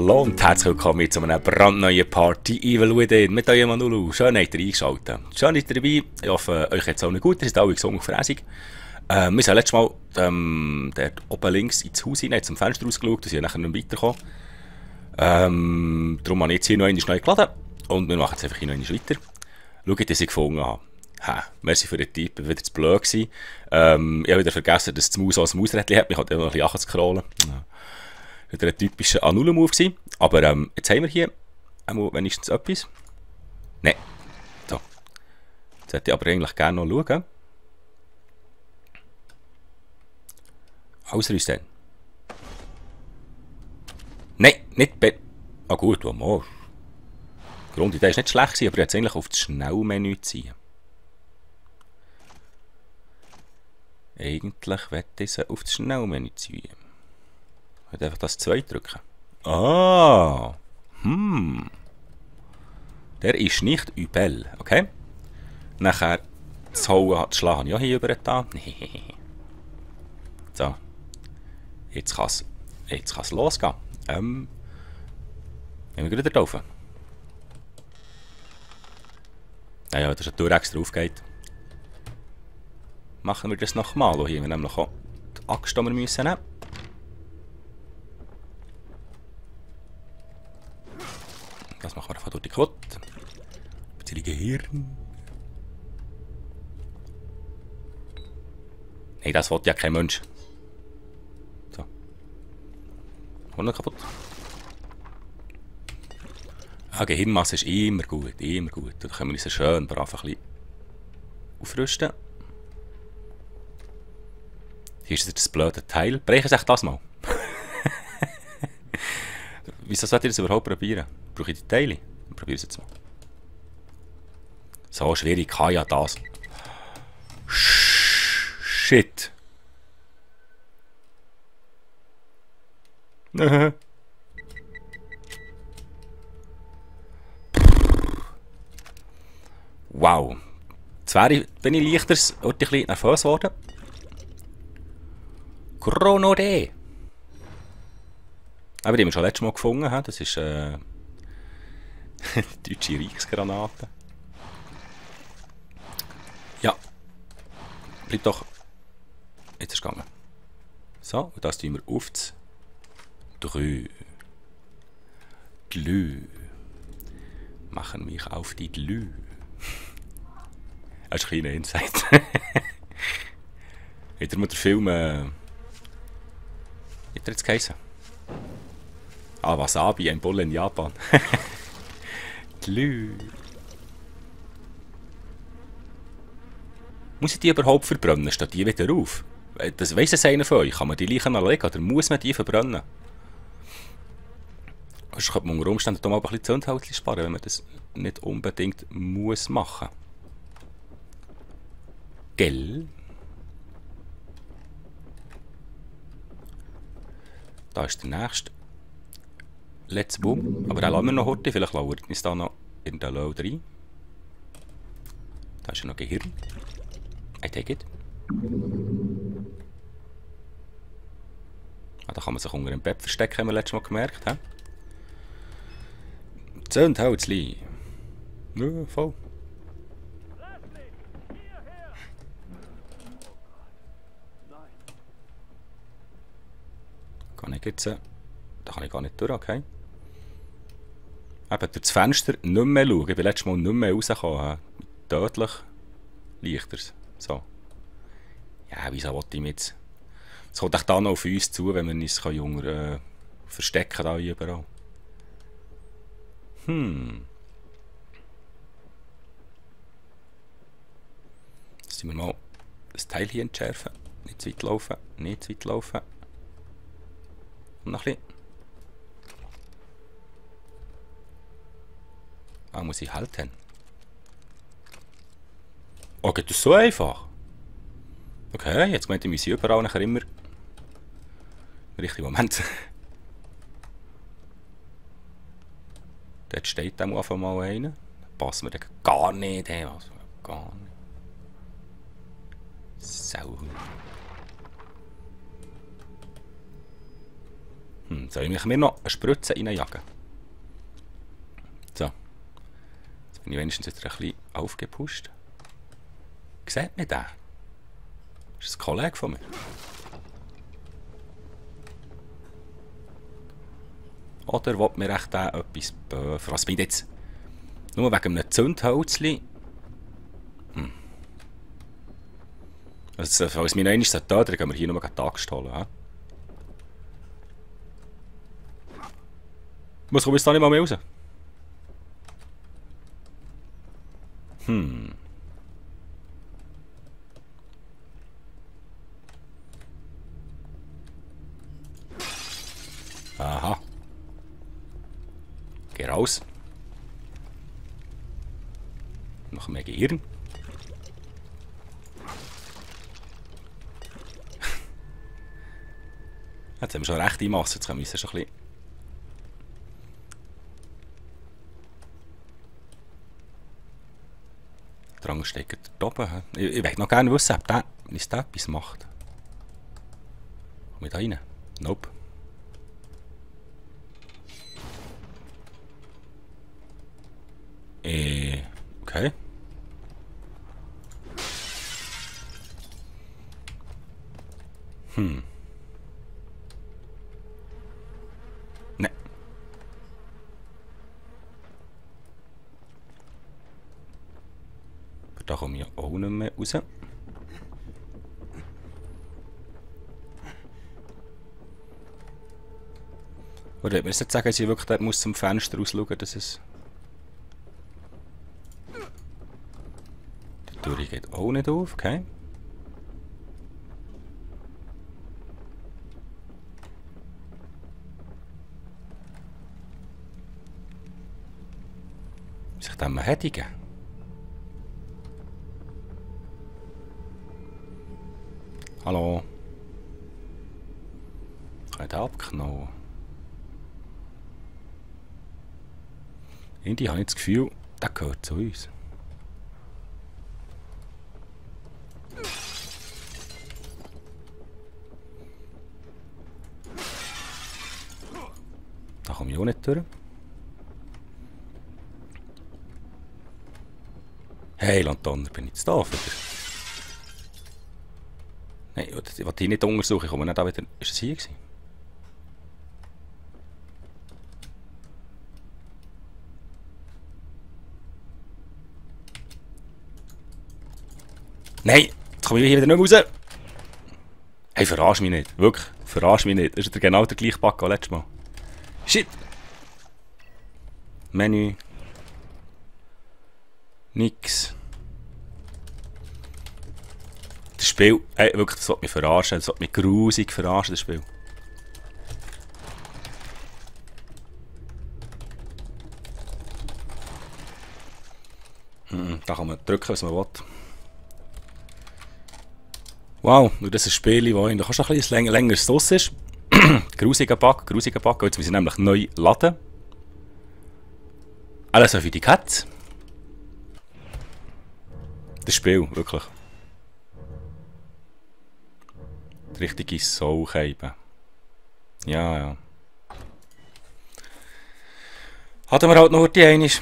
Hallo und herzlich willkommen zu einer brandneuen Party Evil Within mit eurem Manulu. Schön, habt ihr eingeschaltet. Schön, dass ihr dabei. Ich hoffe, euch geht es allen gut. Ihr seid alle gesund und fräsig. Wir sind letztes Mal dort oben links ins Haus hinein, zum Fenster rausgeschaut und sind nachher nicht weitergekommen. Darum habe ich jetzt hier noch einmal neu geladen und wir machen jetzt einfach hier noch einmal weiter. Schaut, dass ich gefunden habe. Merci für den Tipp, ich war wieder zu blöd gewesen. Ich habe wieder vergessen, dass das Maus auch ein Mausrädchen hat. Ich hatte noch ein bisschen scrollen. Wieder ein typischer Anula-Move gewesen. Aber jetzt haben wir hier wenigstens etwas. Nein. So. Jetzt hätte ich aber eigentlich gerne noch schauen. Ausrüsten. Nein, nicht Bett. Ah gut, was machst du? Die Grundidee ist nicht schlecht gewesen, aber jetzt eigentlich auf das Schnellmenü ziehen. Eigentlich möchte ich sie auf das Schnellmenü ziehen. Ich werde einfach das 2 drücken. Ah! Der ist nicht übel, okay? Nachher das Hauen, das Schlagen habe ich auch hier über da. So. Jetzt kann es losgehen. Wenn wir gerade drauf. Naja, dass eine Tür extra aufgeht. Machen wir das nochmal. Hier haben wir nämlich auch die Axt, die wir müssen nehmen. Das machen wir einfach durch die Quote. Ein bisschen Gehirn. Nein, das will ja kein Mensch. So. Und noch kaputt. Gehirnmasse ist immer gut, immer gut. Da können wir uns schön brav ein bisschen aufrüsten. Hier ist das blöde Teil. Brechen Sie das mal. Wieso sollt ihr das überhaupt probieren? Brauche ich die Teile? Probieren Sie es mal. So schwierig kann ja das. Shit. Wow. Jetzt bin ich leichter ein bisschen nervös geworden. Chrono D. Aber die haben wir schon letztes Mal gefunden. Das ist die deutsche Reichsgranate. Ja. Bleibt doch. Jetzt ist es gegangen. So, und das tun wir auf das 3. Glü. Machen mich auf die Glü. Das ist ein kleiner Insight. Hat er mir den Film. Hat er jetzt geheißen? Wasabi, ein Bulle in Japan. Glü. Muss ich die überhaupt verbrennen? Steht die wieder auf? Das weiss es einer von euch. Kann man die Leichen legen oder muss man die verbrennen? Sonst könnte man unter Umständen doch mal ein bisschen Zündholz sparen, wenn man das nicht unbedingt muss machen. Gell? Da ist der nächste. Let's boom. Aber den lassen wir noch heute. Vielleicht lauert uns da noch in den Low rein. Da ist ja noch Gehirn. I take it. Da kann man sich unter dem Bett verstecken, haben wir letztes Mal gemerkt. He? Zündholzli. Ja, voll. Kann ich jetzt... Da kann ich gar nicht durch, okay. Eben durch das Fenster nicht mehr schauen. Ich bin letztes Mal nicht mehr rausgekommen. Tödlich leichter. So. Ja, wieso wollte ich mich jetzt... Es kommt echt da noch auf uns zu, wenn wir uns Jünger verstecken da überall. Jetzt müssen wir mal das Teil hier entschärfen. Nicht zu weit laufen, nicht zu weit laufen. Und noch ein bisschen. Muss ich halten. Oh, geht das so einfach? Okay, jetzt meinte ich, wir sind überall nachher immer im richtigen Moment. Dort steht dann einfach mal einer. Passen wir den gar nicht, hey, also gar nicht. So. Soll ich mir noch eine Spritze reinjagen? So. Jetzt bin ich wenigstens wieder ein bisschen aufgepusht. Sieht mich der? Ist das ein Kollege von mir? Oder will mir echt der etwas böfen? Was bin ich jetzt? Nur wegen einem Zündhölzli? Also, falls wir noch einmal töten, dann gehen wir hier nur einen Tag holen. He? Was komme ich jetzt da nicht mal mehr raus? Aha. Geh raus. Noch mehr Gehirn. Jetzt haben wir schon recht in Masse. Jetzt können wir schon ein bisschen. Der Drang steckt da oben. Ich möchte noch gerne wissen, ob der etwas macht. Komm ich da rein? Nope. Okay. Ne. Aber da komme ich ja auch nicht mehr raus. Oder wird mir jetzt sagen, dass ich wirklich dort muss zum Fenster rausschauen, dass es... Die Tür geht auch nicht auf, okay. Muss ich den mal hädigen? Hallo? Kann ich den abknallen? Irgendwie habe ich das Gefühl, der gehört zu uns. Da komme ich auch nicht durch. Hey, Lantonner, bin ich jetzt da wieder? Nein, ich will die nicht untersuchen, ich komme nicht da wieder. Ist es hier gewesen? Nein, jetzt komme ich hier wieder nicht mehr raus. Hey, verarsch mich nicht. Wirklich, verarsch mich nicht. Das ist genau der gleiche Bug wie letztes Mal. Shit! Menü. Nix. Das Spiel, ey, wirklich, das wird mich verarschen. Das wird mich grusig verarschen, das Spiel. Da kann man drücken, was man will. Wow, nur das ist ein Spiel, das eigentlich auch schon ein bisschen länger draus ist. Grusiger Bug. Jetzt müssen wir nämlich neu laden. Alles so für die Katze. Das Spiel, wirklich. Die richtige Soulkeibe. Ja, ja. Hatten wir halt nur die eine. Das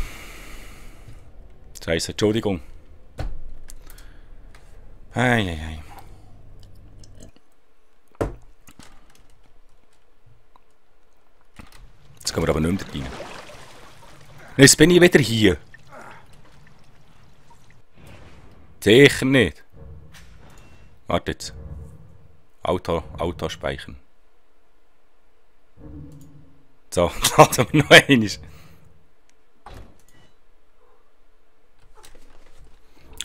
heisst, Entschuldigung. Hey. Jetzt gehen wir aber nicht mehr rein. Jetzt bin ich wieder hier. Sicher nicht. Warte jetzt. Auto speichern. So, laden wir noch einmal.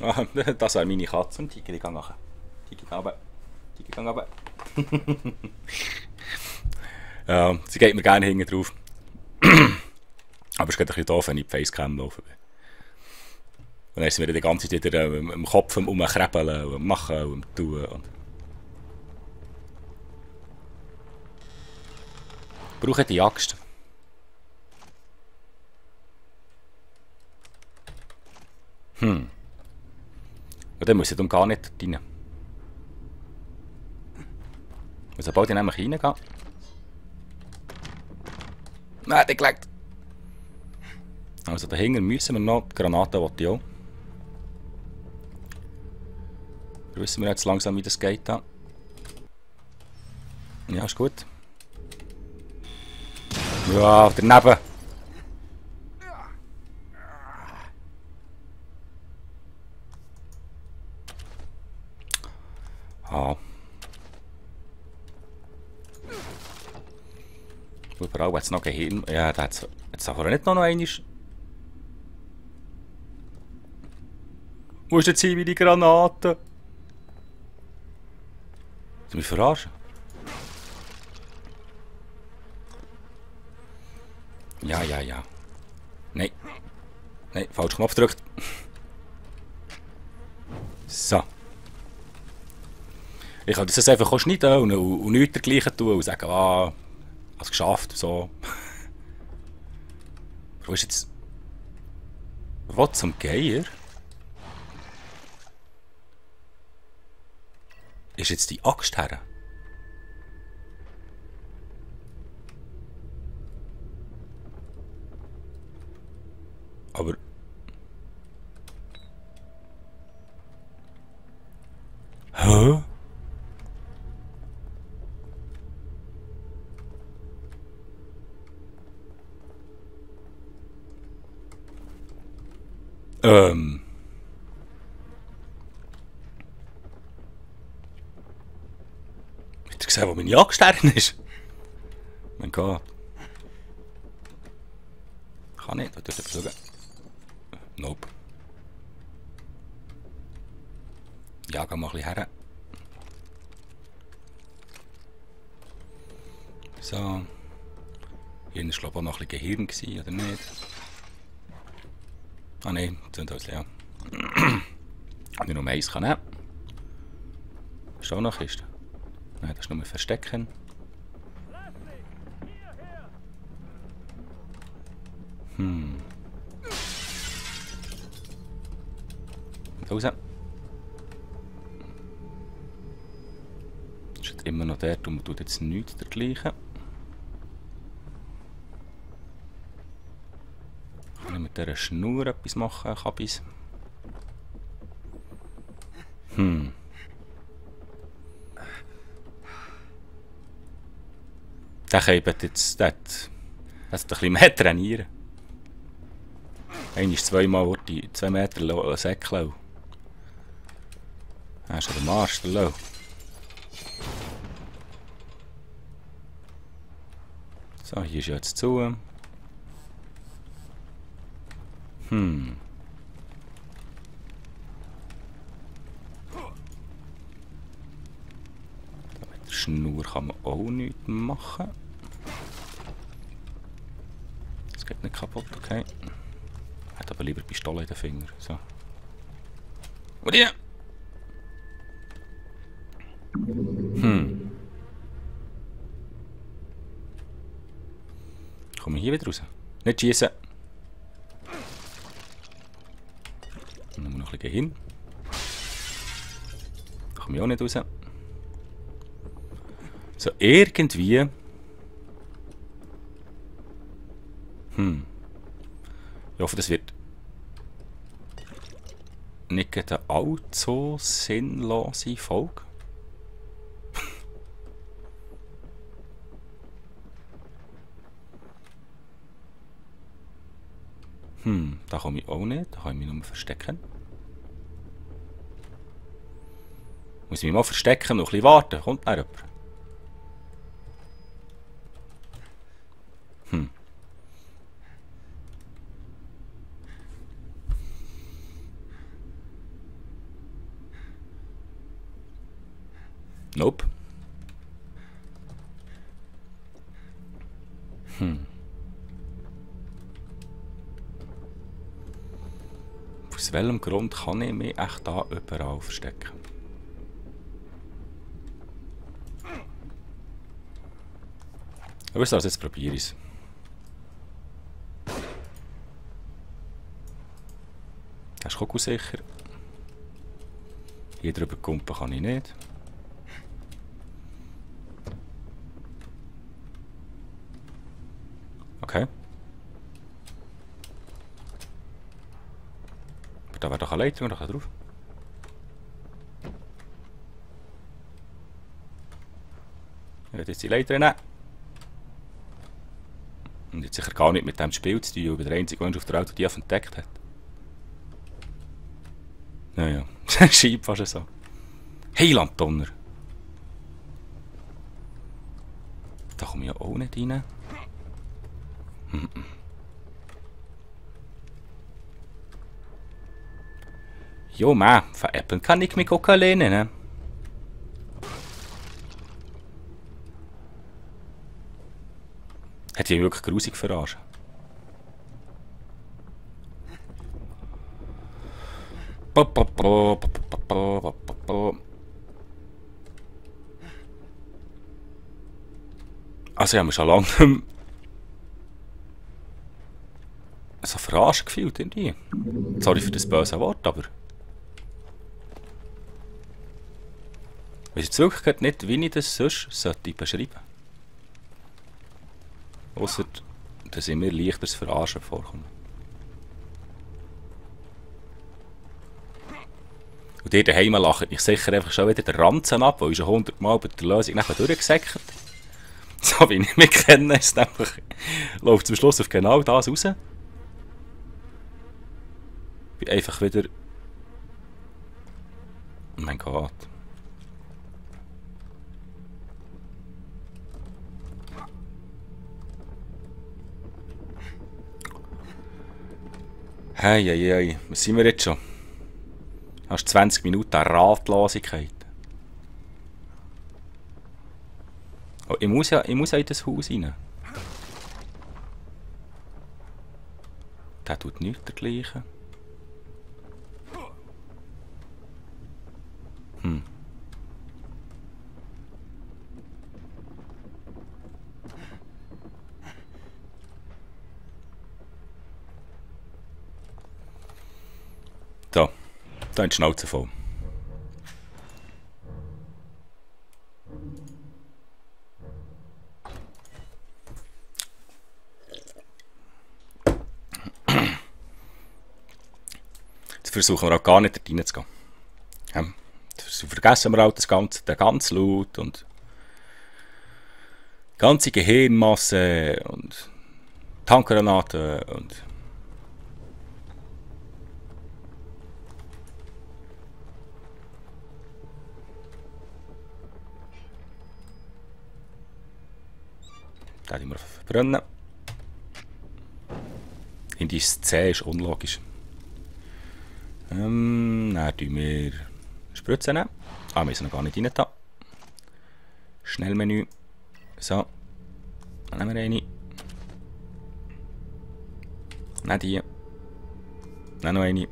Ah, das wäre meine Katze und Tiki, die geht nachher. Tiki, gang runter. Ja, sie geht mir gerne hinten drauf. Aber es geht ein bisschen doof, wenn ich die Facecam laufen bin. Und dann ist mir die ganze Zeit wieder im Kopf umkrebeln und machen und tun. Ich brauche die Axt. Und dann muss ich dann gar nicht rein. Und sobald ich nämlich reingehe, Nein, der gelegt. Also dahinter müssen wir noch. Die Granaten wollte ich auch. Da wissen wir jetzt langsam, wie das geht. Da. Ja, ist gut. Ja, daneben. Ah. Überall hat es noch Gehirn. Ja, da hat es jetzt aber nicht noch einmal. Wo ist jetzt hin wie die Granate? Du mich verarschen? Ja, ja, ja. Nein. Nein, falsch Knopf gedrückt. So. Ich kann das einfach auch schneiden und nichts dergleichen tun und sagen, ah, hast geschafft, so. Wo ist jetzt... Was zum Geier? Ist jetzt die Axt her? Aber... Hä? Habt ihr gesehen, wo meine Axt ist? Mein Gott. Kann nicht, ich muss schauen. Nope. Ja, geh mal ein bisschen her. So. Hier war glaube ich auch noch ein bisschen Gehirn, oder nicht? Ah nein, Zündhölzchen, ja. Wenn ich noch eins kann nehmen. Ist auch noch eine Kiste? Nein, das ist nur Verstecken. Raus. Ist immer noch dort und man tut jetzt nichts dergleichen. Kann ich mit dieser Schnur etwas machen, Kabis? Der kann jetzt das ein bisschen mehr trainieren. Einmal zweimal wird die 2 Meter säckeln. Das ist ja der Marsch, der Lau. So, hier ist jetzt zu. Da mit der Schnur kann man auch nichts machen. Das geht nicht kaputt, okay. Ich hätte aber lieber Pistole in den Finger. So. Wo die? Kommen wir hier wieder raus? Nicht schießen! Dann nehmen wir noch ein bisschen hin. Da komme ich auch nicht raus. So, irgendwie. Ich hoffe, das wird nicht eine allzu sinnlose Folge. Da komme ich auch nicht. Da kann ich mich nur verstecken. Muss ich mich mal verstecken und noch ein bisschen warten. Kommt da jemand? Nope. Aus welchem Grund kann ich mich echt da überall verstecken? Aber also jetzt probiere ich es. Das ist kugelsicher. Hier drüber kumpen kann ich nicht. Okay. Aber da wäre doch eine Leiter und da drauf. Ich werde jetzt die Leiter nehmen. Und jetzt sicher gar nicht mit dem Spiel zu tun, weil der einzige Mensch auf der Welt, der die entdeckt hat. Naja, scheint fast so. Heilanddonner! Da komme ich ja auch nicht rein. Jo, man, veräppeln kann ich mich auch alleine, ne? Hat die wirklich grusig verarscht. Also, ich habe mich schon lange nicht mehr so verarscht gefühlt irgendwie. Sorry für das böse Wort, aber... Ich weiß jetzt wirklich nicht, wie ich das sonst sollte beschreiben. Ausser, dass ich mir leichteres Verarschen vorkomme. Und ihr daheim lacht mich sicher einfach schon wieder den Ranzen ab, weil ich schon 100 Mal bei der Lösung nachher durchgesäckert. So wie ich mich kenne, ist es einfach, läuft zum Schluss auf genau das raus. Ich bin einfach wieder... Oh mein Gott. Hey, was sind wir jetzt schon? Hast 20 Minuten Ratlosigkeit. Oh, ich muss ja in das Haus rein. Der tut nichts dergleichen. Da ist die Schnauze voll. Jetzt versuchen wir auch gar nicht da reinzugehen. Vergessen wir auch das Ganze, den ganzen Loot und die ganze Gehirnmasse und Tankgranaten und... Den müssen wir verbrennen. Indiz C ist unlogisch. Dann tun wir Spritzen nehmen. Ah, wir sind noch gar nicht rein da. Schnellmenü. So. Dann nehmen wir eine. Dann die. Dann noch eine.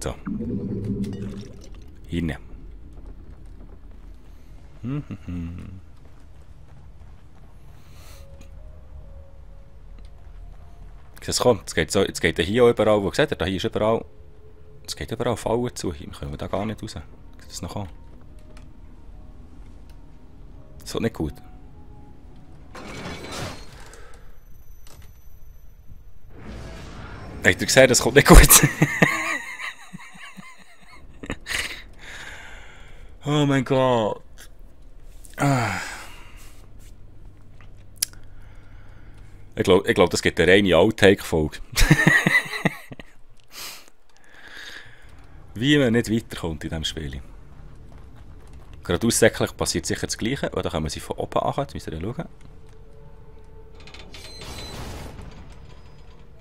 So. Hinten. Das kommt. Jetzt geht er hier überall, wo seht ihr, da hier ist überall. Es geht überall Fallen zu. Wir können da gar nicht raus. Geht das noch an? Das wird nicht gut. Habt ihr gesehen, das kommt nicht gut? Oh mein Gott. Ich glaub, das gibt eine reine Outtake-Folge. Wie man nicht weiterkommt in diesem Spiel. Gerade aussäcklich passiert sicher das Gleiche. Oder können wir sie von oben an? Jetzt müsst ihr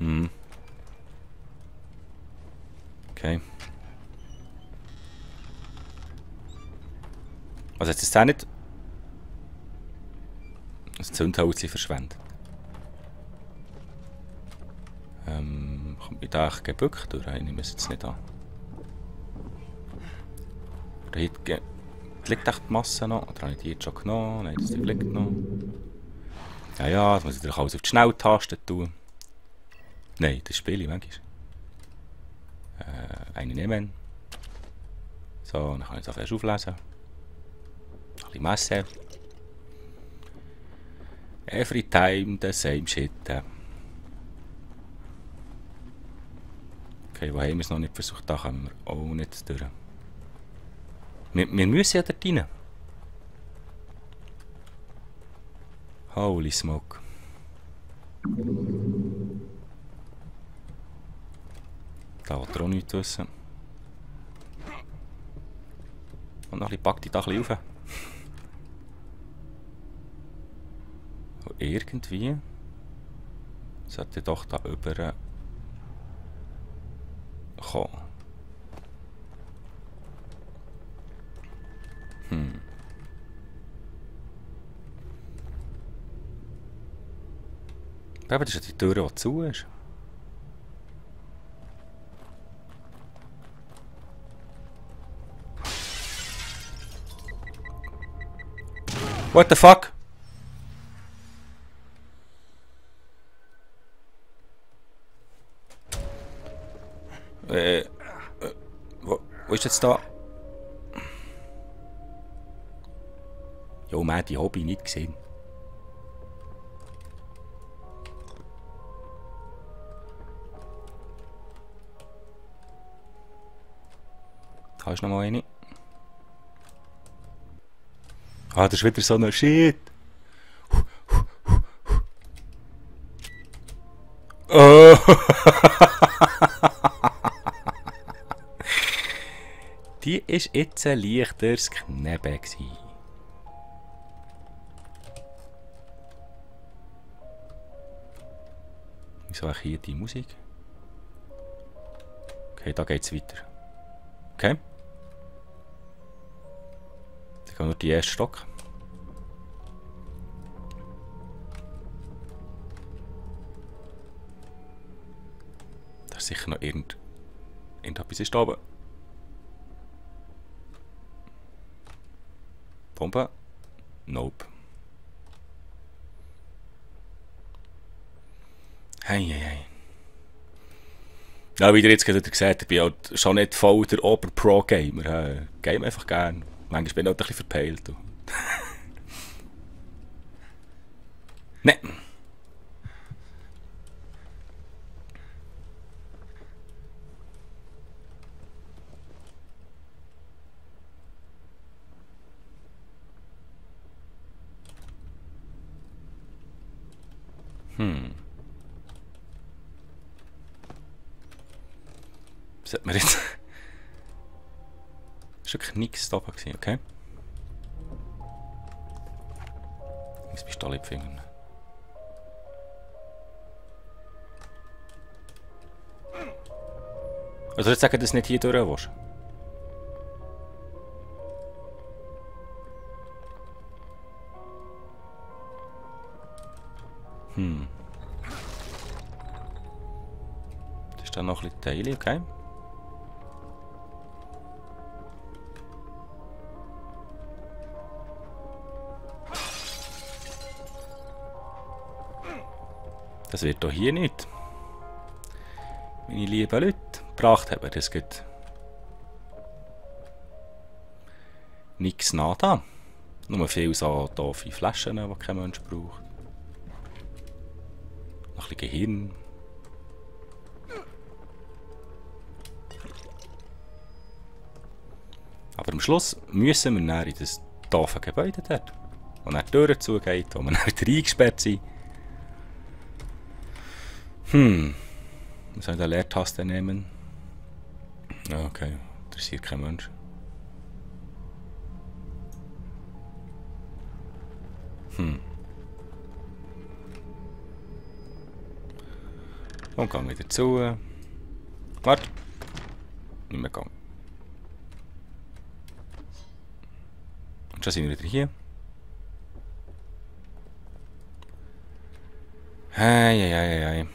schauen. Okay. Also jetzt ist es auch nicht das Zündholz verschwendet. Kommt mich da echt gebückt? Oder ich nehme es jetzt nicht an. Da hinten liegt echt die Masse noch. Oder habe ich die jetzt schon genommen? Nein, das liegt noch. Ja, das muss ich alles auf die Schnelltaste tun. Nein, das spiele ich manchmal. Eine nehmen. So, dann kann ich es auch erst auflesen. Ein bisschen Masse. Every time the same shit. Okay, wo haben wir es noch nicht versucht? Da kommen wir auch nicht durch. Wir müssen ja dort rein. Holy smoke. Da will er auch nichts wissen. Und noch ein bisschen packt die da ein bisschen rauf. Und irgendwie sollte doch da über kommen. Aber das ist ja die Tür, die zu ist. What the fuck? Wo ist jetzt da? Jo, man hat die Hobby nicht gesehen. Da ist noch mal eine. Ah, das ist wieder so ein Shit. Oh. Die ist jetzt ein leichteres Knebel gewesen. Wieso eigentlich hier die Musik? Okay, da geht's weiter. Okay. Dann gehen wir die erste Stock. Da ist sicher noch irgendetwas ist da oben. Bombe? Nope. Hey. Ja, wie ihr jetzt gerade gesagt habt, ich bin halt schon nicht voll der Ober-Pro-Gamer. Game einfach gern. Manchmal bin ich halt ein bisschen verpeilt. Nein. Sollte man jetzt... Das war wirklich nichts da oben, okay? Jetzt bist du alle Finger. Also jetzt sagen, dass du nicht hier durch willst? Das ist dann noch ein bisschen Teile, okay? Das wird doch hier nicht. Meine lieben Leute, gebracht haben wir das geht. Nix nada. Nur viel so doofe Flaschen, die kein Mensch braucht. Noch ein bisschen Gehirn. Aber am Schluss müssen wir dann in das doofe Gebäude dort. Wo dann die Tür zugeht, wo wir dann wieder eingesperrt sind. Wir sollen den Leertaste nehmen. Ja, okay. Interessiert kein Mensch. Und gehen wieder zu. Warte. Nicht mehr gehen. Und schon sind wir wieder hier. Hey.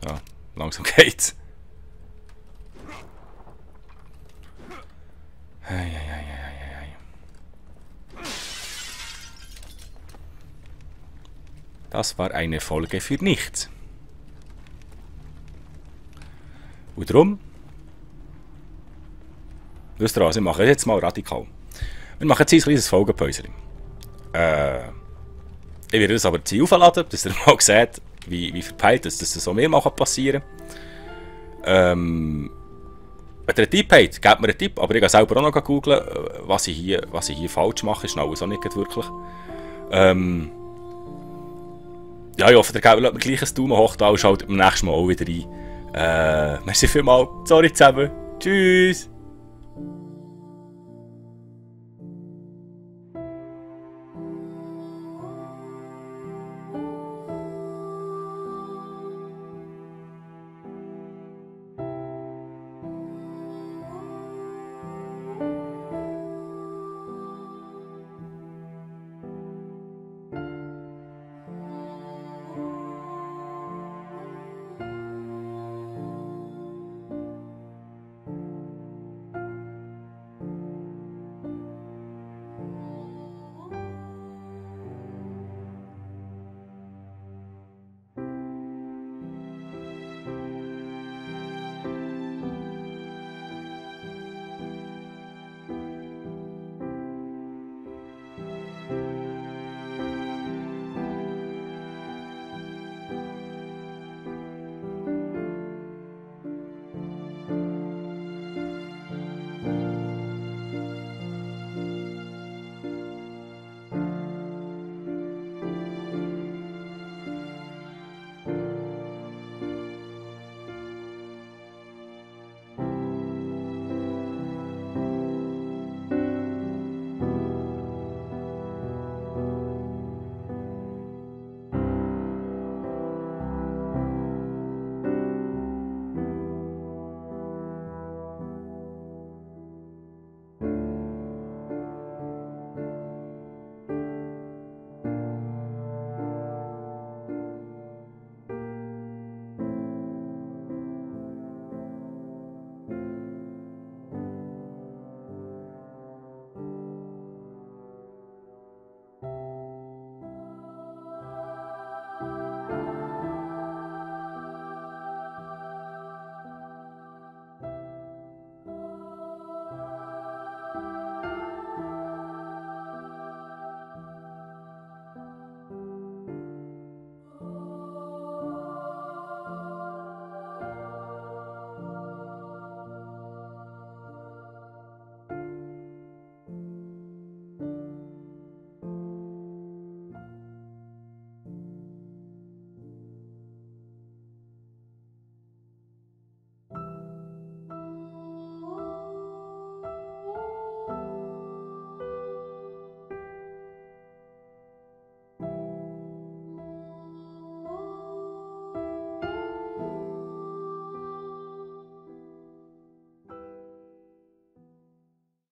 Ja, langsam geht's. Hey. Das war eine Folge für nichts. Und darum Wisst ihr was, wir machen jetzt mal radikal. Wir machen jetzt ein kleines Folgenpäuschen. Ich werde das aber jetzt aufladen, dass ihr mal seht, wie verpeilt das so mehr mal passieren kann. Wenn ihr einen Tipp habt, gebt mir einen Tipp, aber ich gehe selber auch noch googeln, was ich hier falsch mache, ist alles auch nicht wirklich. Ja, ich hoffe, ihr gebt mir gleich ein Daumen hoch da und schaut beim nächsten Mal auch wieder rein. Merci vielmals, sorry zusammen, tschüss!